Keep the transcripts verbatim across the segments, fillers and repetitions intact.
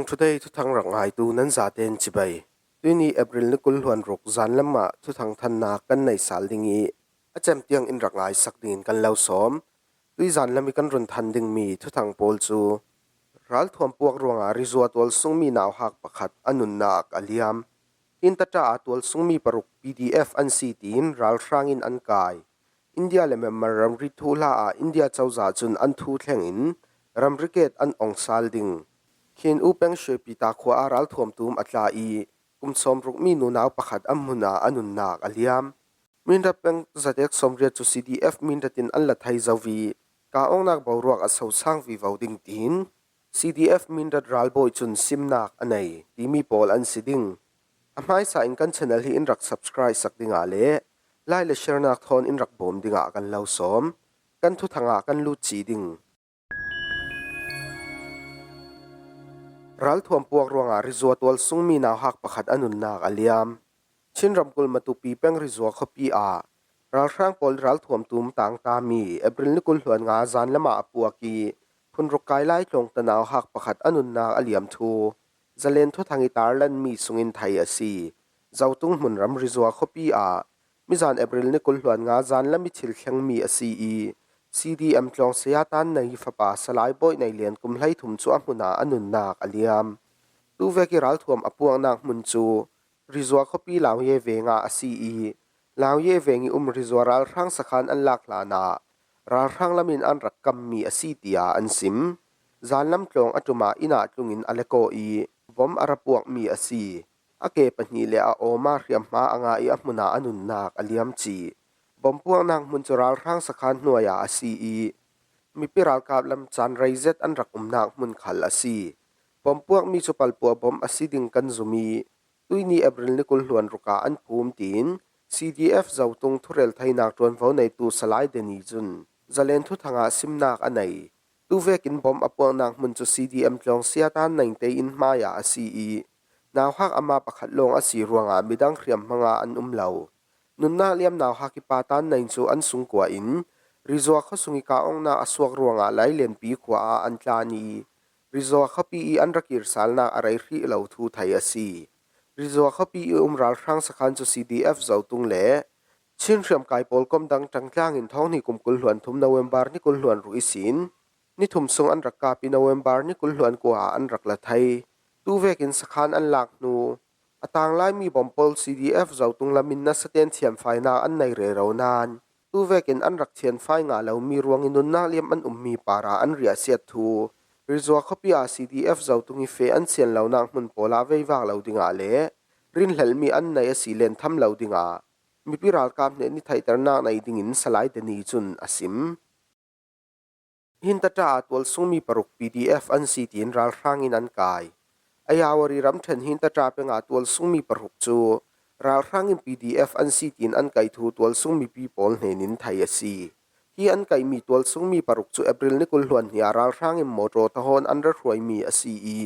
Today thuthang rak ngaitu nan zaten chibai. Tuini April ni kul hluan ruk zan lamah thuthang thanna kan nei sal ding i, a cem tiang in rak ngaisak dingin kan lo sawm. Tui zan lam i kan run than dingmi thuthang pawl cu ralthuam puak ruangah rizua tualsungmi nauhak pakhat a nunnak a liam. Hintata a tualsungmi paruk P D F an si tiin ralhrang in an kai. India le Myanmar ramri thuhla ah India cozah cun an thu thleng in ramri ket an ong sal ding. Khin U peng Shwepita khua ah ralthuam tum a tla i kum sawm rukmi nunau pakhat a hmun ah a nunnak a liam. Mindat peng zatek sawmriat cu C D F Mindat in an la thei zo i, ka awngnak boruak a sosang vivo ding tiin C D F Mindat ralbawi cun simnak a nei timi pawl an si ding. A hmaisa in kan channel hi in rak subscribe sak dingah le like le share nak thawn in rak bawm dingah kan lo sawm. Kan thuthang ah kan lut ci ding. Ralthuam puak ruangah rizua tualsungmi nauhak pakhat a nunnak a liam. Chin ramkulh Matupi peng rizua khuapi ah ralhrang pawl ralthuam tum tangtami April ni kul hluan nga zan lamah a puak i, phunruk kai lai tlawngta nauhak pakhat a nunnak a liam thu zalen thuthang i tarlanmi sungin thei a si. Zotung hmunram rizua khuapi ah mizan April ni kul hluan nga zan lam i thil thlengmi a si i, C D M tlawng saya tan nei fapa Salai Bawi Nei Lian kum hleithum cu a hmun ah a nunnak a liam. Tuvek i ralthuam a puaknak hmun cu rizua khuapi Lauye veng ah a si i, Lauye veng i um rizua ralhrang sakhan an lak hlan ah ralhrang lam in an rak kammi a si tiah an sim. Zan lam tlawng a ṭum ah inn ah tlung in a leko i bom a ra puakmi a si. A ke pahnih le a awm ah hriamhma a ngah i a hmun ah a nunnak a liam ci. Bom puaknak hmun cu ralhrang sakhan hnuai ah a si i, mipi ralkap lam caan rei zet an rak umnak hmun khal a si. Bom puakmi cu palpua bom a si ding kan zum i, tuini April ni kul hluan ruk ah an phum tiin C D F Zotung thurel theinak ṭuanvo neitu Salai Deni cun zalen thuthang ah simnak a nei. Tuvekin bom a puaknak hmun cu C D M tlawng saya tan neite in hmai ah a si i, nauhak ama pakhat lawng a si ruangah midang hriamhma nga an um lo. Nunnak liam nauhak i pa tan nei cu an sungkua in rizua khuasung i ka awngnak a suak ruangah Lailianpi khua ah an tlan i, rizua khuapi i an rak irsalnak a rei hrih lo thu thei a si. Rizua khuapi i um ralhrang sakhan cu C D F Zotung le Chin hriamkai pawl kom dang ṭangtlang in thawng hnih kum kul hluan thum November ni kul hluan ruk ihsin ni thum sung an rak kap i November ni kul hluan kua ah an rak la thei. Tuvekin sakhan an lak hnu a tang laimi bom pawl C D F Zotung lam in nasaten thianfainak an nei rero nain, tuvekin an rak thianfai nga lomi ruangin nunnak liam an ummi parah an riahsiat thu rizua khuapi ah C D F Zotung i feh an sian lonak hmun pawl ah veivak lo dingah le rinhlelhmi an nei a si len tham lo dingah mipi ralkap hnen i theihternak nei dingin Salai Deni cun a sim. Hintata ah tualsungmi paruk P D F an si tiin ralhrang in an kai. Ayawari ramṭhen Hintata peng ah tualsungmi paruk cu ralhrang in P D F an si tiin an kai thu tualsungmi pi pawl hnen in thei a si. Hi an kaihmi tualsungmi paruk cu April ni kul hluan hnih ah ralhrang in mawṭaw tahawn an ra hruaimi a si i,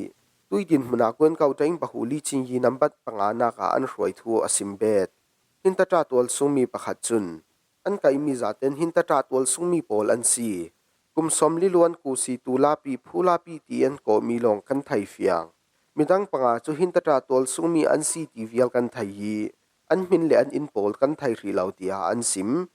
tuidin hmun ah Kuanko Deng Bahuli Chin Yi nambat panganak ah an hruai thu a sim bet. Hintata tualsungmi pakhat cun, an kaihmi zaten Hintata tualsungmi pawl an si. Kum sawmli luan Kusi, Tulapi, Phulapi ti an kawhmi lawng kan thei fiang. Midang panga cu Hintata tualsungmi an si ti vial kan thei i, an hmin le an inn pawl kan thei hrih lo, tiah an sim.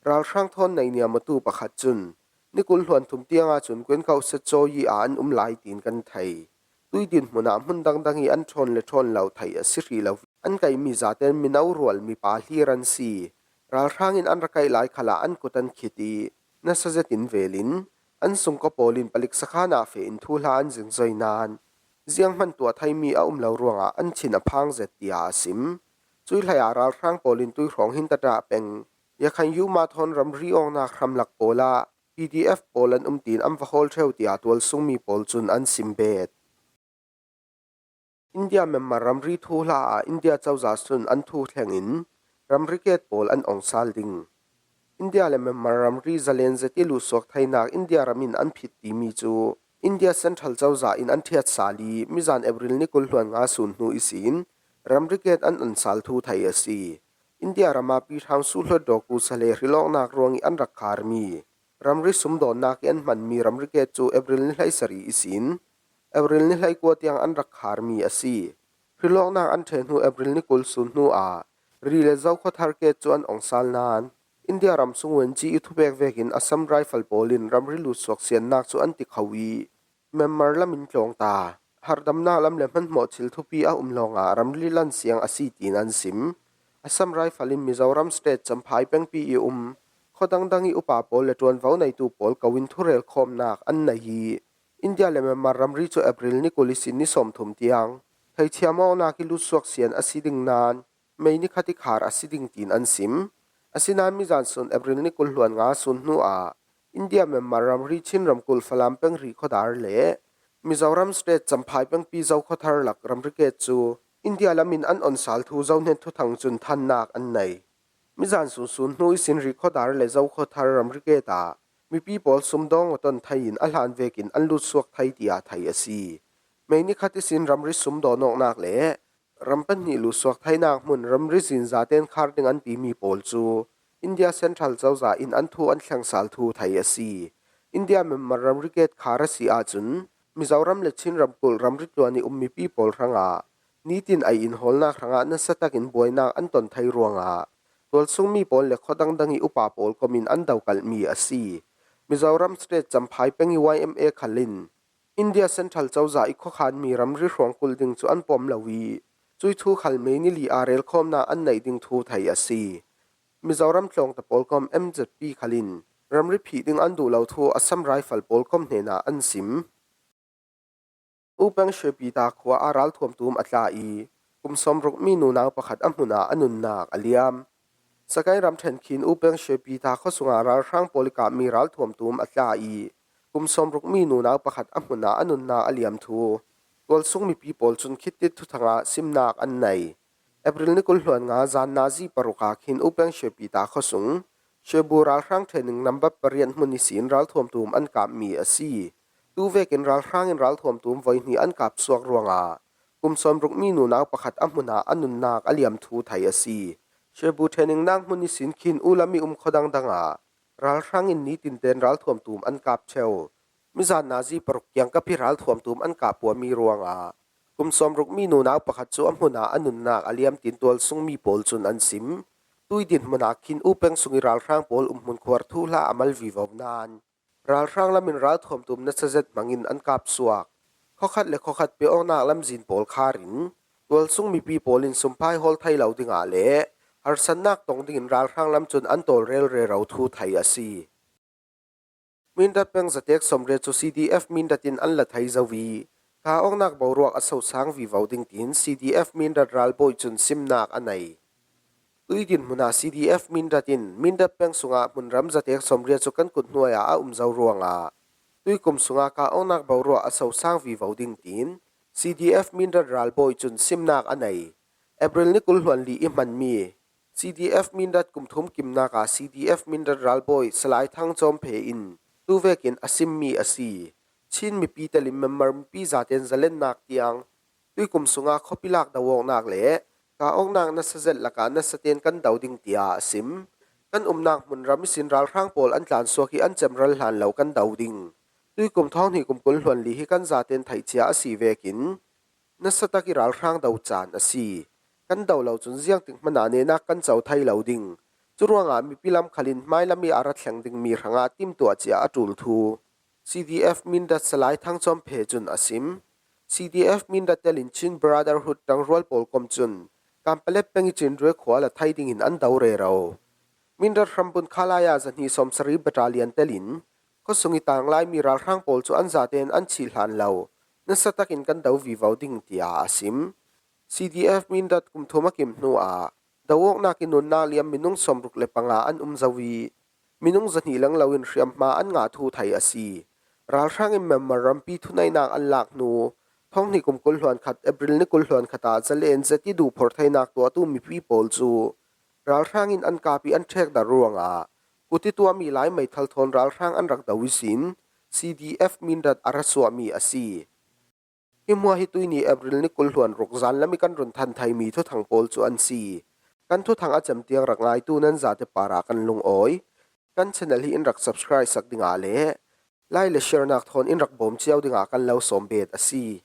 Ralhrang thawn nei niam awtu pakhat cun, ni kul hluan thum tiang ahcun Kuanko Setcawi ah an um lai tiin kan thei. Tuidin hmun ah hmun dangdang i an ṭhawn le ṭhawn lo theih a si hrih lo. An kaihmi zaten mino rual mipa hlir an si. Ralhrang in an ra kaih lai khalah an kut an khit i, nasa zetin velin an sungkaw pawl in palik sakhan ah feh in thuhla an zingzoi nain, zianghman tuah theimi a um lo ruangah an thin a phang zet, tiah a sim. Cuih hlei ah ralhrang pawl in tuihrawng Hintata peng, Yakhan Yuma thawn ramri awngnak hramlak pawl ah P D F pawl an um tiin an va hawl ṭheu, tiah tualsungmi pawl cun an sim bet. India Myanmar ramri thuhla ah India cozah cun an thu thleng in ramri ket pawl an ong sal ding. India le Myanmar ramri zalen zet i luhsuak theinak India ram in an phit timi cu India Central cozah in an ṭhiat sal i, mizan April ni kul hluan nga sun hnu ihsin ramri ket an an sal thu thei a si. India ram ah pi hraun suhluat dawku sa le hrilawknak ruang i an rak kharmi ramri sumdawnnak i an hmanmi ramri ket cu April ni hleisarih ihsin April ni hleikua tiang an rak khar mi a si. Hrilawknak an ṭhen hnu April ni kul sun hnu ah ri le Zokhawthar ket cu an ong sal nain India ram sung Wenji i thupek vekin Assam Rifle pawl in ramri lut suak siannak cu an ti kho i, Myanmar lam in tlawng ta, harhdamnak lam le hmanhmawh thil thupi a um lawngah ramri lan siang a si tiin an sim. Assam Rifle in Mizoram State Champhai pengpi i um khuadangdang i upa pawl le ṭuanvo neitu pawl ko in thurel khawmnak an nei i, India le Myanmar ramri cu April ni kul ihsin ni sawmthum tiang theithiam awknak i lutsuak sian a si ding nain May ni khat i khar a si ding tiin an sim. Asinain mizan sun April ni kul hluan nga sun hnu ah India Myanmar ramri Chin ramkulh Falam peng ri khuadar le Mizoram State Champhai pengpi Zokhawthar lak ramri ket cu India lam in an on sal thu Zohnen thuthang cun thannak an nei. Mizan sun sun hnu ihsin ri khuadar le Zokhawthar ramri ket ah mipi pawl sumdawng aw ton thei in a hlan vekin an lutsuak thei tiah thei a si. May ni khat ihsin ramri sumdawn awknak le ram pahnih lutsuak theinak hmun ramri zin zaten khar ding an timi pawl cu India Central cozah in an thu an thleng sal thu thei a si. India Myanmar ramri ket khar a si ahcun Mizoram le Chin ramkulh ramri tluan i um mipi pawl hrangah nitin ei in hawlnak hrangah nasa takin buainak an ton thei ruangah tualsungmi pawl le khuadangdang i upa pawl kom in an dokalhmi a si. Mizoram State Champhai peng i Y M A khal in India Central cozah i khuakhanmi ramri hrawng kulh ding cu an pom lo i, cui thu khal May ni li ah relkhawmnak an neih ding thu thei a si. Mizoram tlawngta pawl kom M Z P khal in ramri phih ding an duh lo thu Assam Rifle pawl kom hnenah an sim. Upeng Shepita khua ah ralthuam tum a tla i, kum sawmruk mi nunau pakhat a hmun ah a nunnak a liam. Sagaing ramṭhen khin Upeng Shepita khuasung ah ralhrang pawl i kapmi ralthuam tum a tla i, kum sawmruk mi nunau pakhat a hmun ah a nunnak a liam thu tualsung mipi pawl cun khittit thuthang ah simnak an nei. April ni kul hluan nga zan nazi paruk ah khin Upeng Shepita khuasung Shebu ralhrang training number pariat hmun ihsin ralthuam tum an kapmi a si. Tu vekin ralhrang in ralthuam tum voi hnih an kap suak ruangah kum sawmruk mi nunau pakhat a hmun ah a nunnak a liam thu thei a si. Shebu training nak hmun ihsin khin ulam i um khuadangdang ah ralhrang in nitin ten ralthuam tum an kap cheu. Mizan nazi paruk kiangkap hi ralthuam tum an kap puami ruangah kum sawmruk mi nunau pakhat cu a hmun ah a nunnak a liam tiin tualsung mi pawl cun an sim. Tui dinhmun ah khin Upeng sung i ralhrang pawl umhmun khuar thuhla a mal vivo nain ralhrang lam in ralthuam tum nasa zet hmangin an kap suak. Khuakhat le khuakhat pe awknak lamzin pawl khar in tualsung mipi pawl in sumpai hawl thei lo dingah le harsatnak tong dingin ralhrang lam cun an tawlrel rero thu thei a si. Mindat peng zatek sawmriat cu C D F Mindat in an la thei zo i, kah awknak boruak a sosang vivo ding tiin C D F Mindat ralbawi cun simnak a nei. Tui dinhmun ah C D F Mindat in Mindat peng sungah hmunram zatek sawmriat cu kan kut hnuai ah a um zo ruangah tuikum sungah kah awknak boruak a sosang vivo ding tiin C D F Mindat ralbawi cun simnak a nei. April ni kul hluan li i hmanmi C D F Mindat kum thum kimnak ah C D F Mindat ralbawi Salai Thang Cawm Phe in tu vekin a simmi a si. Chin mipi telin Myanmar mipi zaten zalennak tiang tuikum sungah khuapi lak do awknak le kah awknak nasa zet lakah nasa ten kan do ding tiah a sim. Kan umnak hmunram ihsin ralhrang pawl an tlansuak i an cemral hlan lo kan do ding. Tuikum thawng hnih kum kul hluan li hi kan zaten theih cia a si vekin nasa tak i ralhrang do caan a si. Kan do lo cun ziangtik hmanh ah nehnak kan co thei lo ding. Curuangah mipi lam khal in hmailam i a ra thleng dingmi hrangah timtuah cia a ṭul thu C D F Mindat Salai Thang Cawm Phe cun a sim. C D F Mindat telin Chin Brotherhood ṭangrual pawl kom cun Kanpalet peng i Cindre khua la thei dingin an do rero. Mindat hrambun Khalaya zahnih sawmsarih battalion telin khuasung i tang laimi ralhrang pawl cu an zaten an chih hlan lo nasa takin kan do vivo ding tiah a sim. C D F Mindat kum thum a kim hnu ah do awknak i nunnak liam minung sawmruk le panga an um zo i minung zahnih lenglo in hriamhma an ngah thu thei a si. Ralhrang in Myanmar rampi thuneihnak an lak hnu thawng hnih kum kul hluan khat April ni kul hluan khat ah zalen zet i duhphorh theinak tuahtu mipi pawl cu ralhrang in an kap i an ṭhekdarh ruangah kut i tuahmi Lai meithal thawn ralhrang an rak do ihsin C D F Mindat a ra suahmi a si. Hi hmuah hi tuihni April ni kul hluan ruk zanlam i kan run than theimi thuthang pawl cu an si. Kan thuthang a cem tiang rak ngaitu nan zate parah kan lungawi. Kan channel hi in rak subscribe sak dingah le Like le share nak thawn in rak bawm ciau dingah kan lo sawm bet a si.